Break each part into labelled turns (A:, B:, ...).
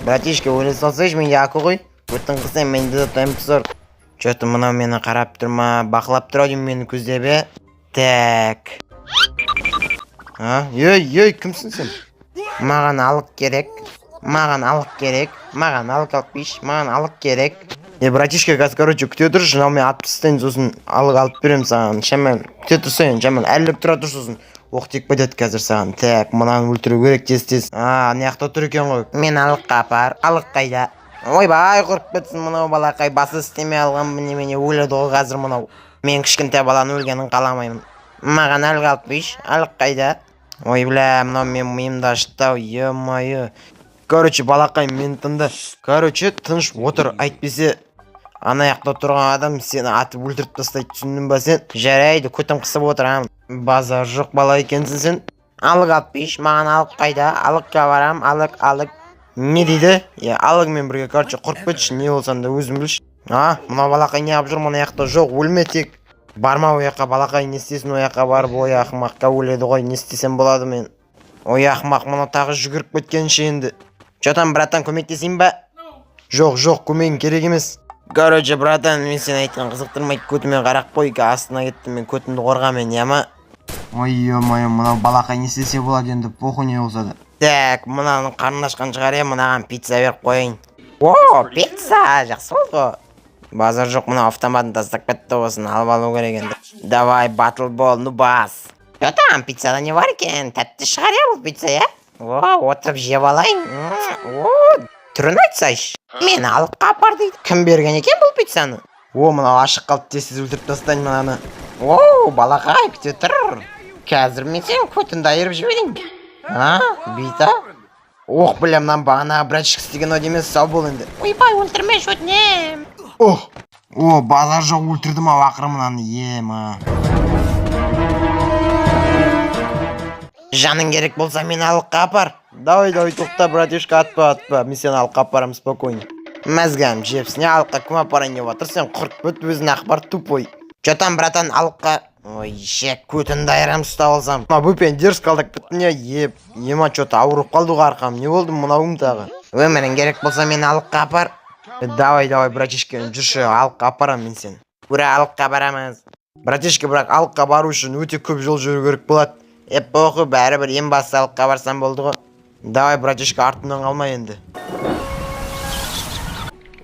A: Братишка, өле салсайшы, менде АК ғой. Көтің қысайын, менде зато МП40. Че-то мынау мені қарап тұр ма, бақылап тұр ау деймін мені көздеп, е. Так. А, ей, ей, кімсің сен? Маған алық керек. Маған алық керек. Маған алық алып берші, маған алық керек. Е, братишка, қазір, короче, күте тұршы, мынау мен атып тастайын, сосын алық алып беремін саған. Шамал, күте тұрсаң, шамал, әлілеп тұра тұр, сосын. Оқ тиіп кетеді қазір саған. Так, мынаны өлтіру керек тез тез. А, ана жақта тұр екен ғой. Мен алыққа апар. Алық қайда? Ойбай, құрып кетсін мынау балақай, басы істемей алған немене, өледі ғой қазір мынау. Мен кішкентай баланың өлгенін қаламаймын. Маған алық алып берші, алық қайда? Ой, бля, мынау мен миымды ашытты ау, ё-моё. Короче, балақай, мені тыңда. Короче, тыныш отыр, әйтпесе ана жақта тұрған адам сені атып өлтіріп тастайды, түсіндің ба сен? Жарайды, көтім қысып отырамын. Базар жоқ бала екенсің сен. Алық алып берші, маған алық қайда? Алыққа барам, алық, алық. Не дейді? Е, алығымен бірге, короче, құрып кетші, не болсаң да өзің білші. А, мынау балақай неғып жүр мына жақта? Жоқ, өлме тек. Барма ол жаққа, балақай, не істейсің ол жаққа барып, ой, ақымаққа өледі ғой, не істесем болады мен? Ой, ақымақ, мынау тағы жүгіріп кеткенше енді. Че там, братан, көмектесейін ба? Жоқ, жоқ, көмегің керек емес. Короче, братан, мен сен айтқан қызықтырмайды, көтіме қарап қой, астына кеттім мен, көтімді қорға мен, иә ма? Ой, ё-моё, мынау балақай не істесе болады енді, похуй не болса да. Так, мынаның қарны ашқан шығар, е, мынаған пицца беріп қояйын. О, пицца, жақсы болды ғой. Базар жоқ, мынау автоматын тастап кетті, осыны алып алу керек енді. Давай, батыл бол, ну бас. Че там, пиццада не бар екен? Тәтті шығар, иә, бұл пицца, иә? О, отырып жеп алайын. О, түрін айтсайшы. Мені алыққа апар дейді. Кім берген екен бұл пиццаны? О, мынау ашық қалды, тез тез өлтіріп тастайын мынаны. О, балақай, күте тұр. Қазір мен сенің көтіңді айырып жіберейін. А, бита? Ох, бля, мынаны бағанағы братишка істеген ау емес, сау бол енді.
B: Ойбай, өлтірмеші, өтінемін.
A: Ох! О, базар жоқ, өлтірдім ау ақыры мынаны, ема. Жаның керек болса, мені алыққа апар. Давай, давай, тоқта, братишка, атпа, атпа. Мен сені алыққа апарамын спокойно. Мазгам жепсін, алыққа кім апарайын деп жатыр, сен құрып кет, өзің ақ бар, тупой. Че там, братан, алыққа? Ой, ешек, көтіңді айырам ұстап алсам. Мына бөпені дерзко алдап кетті не, еп, ема, че-то ауырып қалды ғой арқам. Не болды мынауым тағы? Өмірің керек болса, мені алыққа апар. Давай, давай, братишка, жүрші, алыққа апарам мен сені. Ура, алыққа барамыз. Братишка, бірақ алыққа бару үшін өте көп жол жүру керек болады. Е, похуй, бәрібір ең бастысы алыққа барсам болды ғой. Давай, братишка, артымнан қалма енді.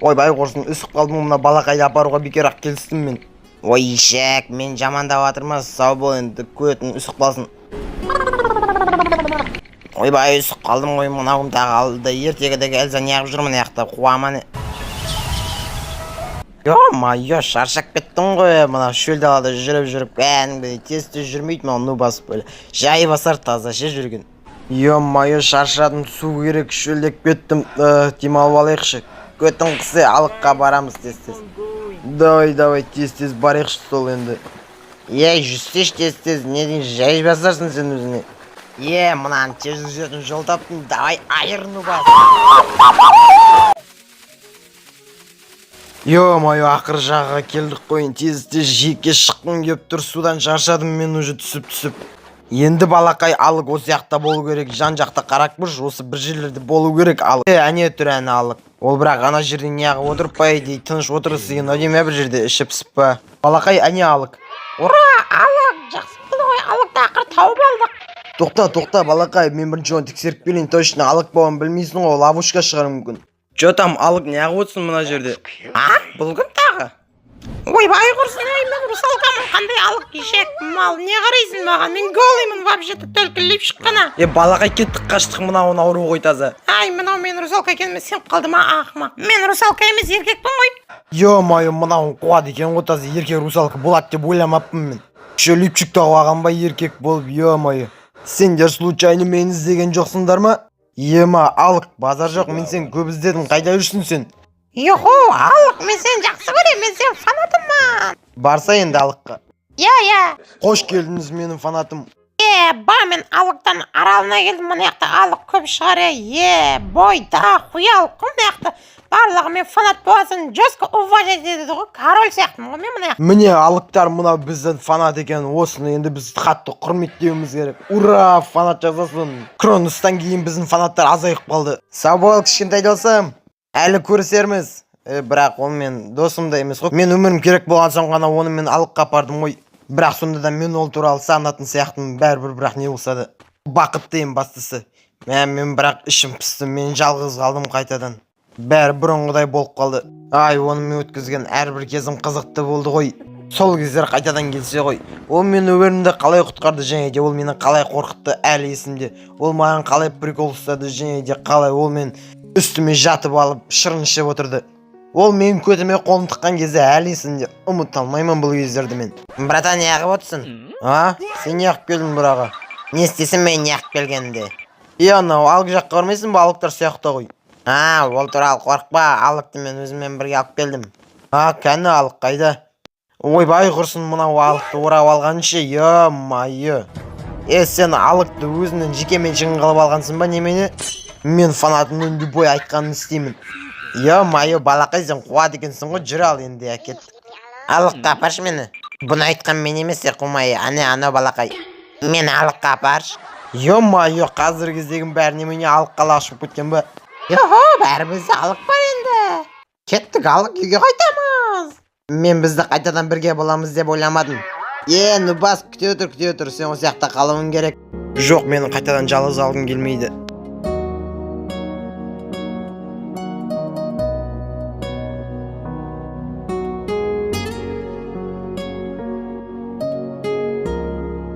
A: Ойбай, құрсын, үсіп қалдым, мына балақайды апаруға бекер ақ келістім мен. Ой, ешек, мен жамандап жатырмын, сау бол енді, көтің үсіп қалсын. Ойбай, үсіп қалдым ғой, мынауым тағы алды. Ертегідегі Эльза неғып жүр мына жақта, қуа ма не? Ё-моё, шаршап кеттім ғой, мына шөл далада жүріп жүріп, кәдімгідей тез тез жүрмейді мынау, ну басып бөле. Жай басар таза ше жүрген. Ё-моё, шаршадым, су керек, шөлдеп кеттім. Демалып алайықшы. Көтің қысы, алыққа барамыз тез тез. Давай, давай, тез тез барайықшы сол енді. Ей, жүрсеші тез тез, не дейін жай басарсың сен өзіңе. Е, мынаны тез жүретін жол таптым, давай айыр, ну бас. Ё-моё, ақыр жағаға келдік қой, тез тез жиекке шыққым келіп тұр, судан шаршадым мен уже түсіп түсіп. Енді балақай, алық осы жақта болу керек, жан жақта қарап көрші, осы бір жерлерде болу керек алық. Е, әне тұр, әне алық. Ол бірақ ана жерде неғып отыр, по идее, тыныш отырғысы келген ау деймін, бір жерде іші пысып па. Балақай, әне алық.
B: Ура, алық, жақсы болды ғой, алықты ақыры тауып алдық.
A: Тоқта, тоқта, балақай, мен бірінші оны тексеріп келейін, точно алық болғанын білмейсің ғой, ловушка шығару мүмкін. Че там, алық, неғып отырсың мына жерде?
B: А, бұл кім тағы? Ойбай, құрсын, ей, мен русалкамын, қандай алық, ешек, мал, не қарайсың маған, мен голыймын вообще-то, только лифчик қана.
A: Е, балақай, кеттік, қаштық, мынауын ауру ғой таза.
B: Ай, мынау мен русалка екеніме сеніп қалды ма, ақымақ. Мен русалка емес, еркекпін ғой.
A: Ё-моё, мынауын қуады екен ғой таза, еркек русалка болады деп ойламаппын мен. Еще лифчик тағып алған ба еркек болып, ё-моё. Сендер случайно мені іздеген жоқсыңдар ма? Ема, алық, базар жоқ, мен сені көп іздедім, қайда жүрсің сен?
B: Юху, алық, мен сені жақсы көремін, мен сенің фанатыммын.
A: Барса енді алыққа.
B: Иә, иә.
A: Қош келдіңіз, менің фанатым.
B: Е, ба, мен Алықтан аралына келдім. Мына жақта Алық көп шығар. Е, бой да хуя Алық қой мына жақта барлығы. Мен фанат боласың, жестко уважать етеді ғой, король сияқтымын ғой мен мына жақта.
A: Міне, алықтар, мынау біздің фанат екен. Осыны енді біз қатты құрметтеуіміз керек. Ура, фанат жасасын! Кронустан кейін біздің фанаттар азайып қалды. Сау бол, кішкентай досым, әлі көрісерміз. Бірақ ол мен досым да емес қой. Мен өмірім керек болған соң ғана оны мен Алыққа апардым ғой. Бірақ сонда да мен ол туралы сағынатын сияқтымын бәрібір. Бірақ не болса да, бақытты ең бастысы. Мә, мен бірақ ішім пісті, мен жалғыз қалдым қайтадан. Бәрі бұрынғыдай болып қалды. Ай, онымен өткізген әрбір кезім қызықты болды ғой. Сол кездер қайтадан келсе ғой. Ол мені өмірімді қалай құтқарды және де ол мені қалай қорқытты, әлі есімде. Ол маған қалай прикол ұстады және де қалай ол мен үстіме жатып алып, шырын ішіп отырды. Ол менің көтіме қолын тыққан кезде әлі есімде. Ұмыта алмаймын бұл кездерді мен.
B: Братан, неғып отырсың?
A: А, сен неғып келдің бұраға?
B: Не істесің мен неғып келгенімде?
A: Е, анау Алық жаққа бармайсың ба? Алықтар сияқты ғой.
B: А, ол туралы қорықпа, Алықты мен өзіммен бірге алып келдім.
A: А, кәні, Алық қайда? Ойбай құрсын, мынау Алықты орап алғаншы, ё-моё! Е, сен Алықты өзіңнің жеке меншігің қылып алғансың ба, немене? Мен фанатымның любой айтқанын істеймін. Ё-моё, балақай, сен қуады екенсің ғой. Жүр, ал енді, әкет.
B: Алыққа апаршы мені. Бұны айтқан мен емес е, қумай, әне анау балақай. Мені Алыққа апаршы.
A: Ё-моё, қазіргі кездегінің бәрі немене, Алыққа лашып кеткен ба?
B: Йохо, бәрі бізде Алық бар енді. Кеттік, Алық, үйге қайтамыз.
A: Мен бізді қайтадан бірге боламыз деп ойламадым. Е, нубас, күте тұр, күте тұр, сен осы жақта қалуың керек. Жоқ, мені қайтадан жалғыз алғым келмейді.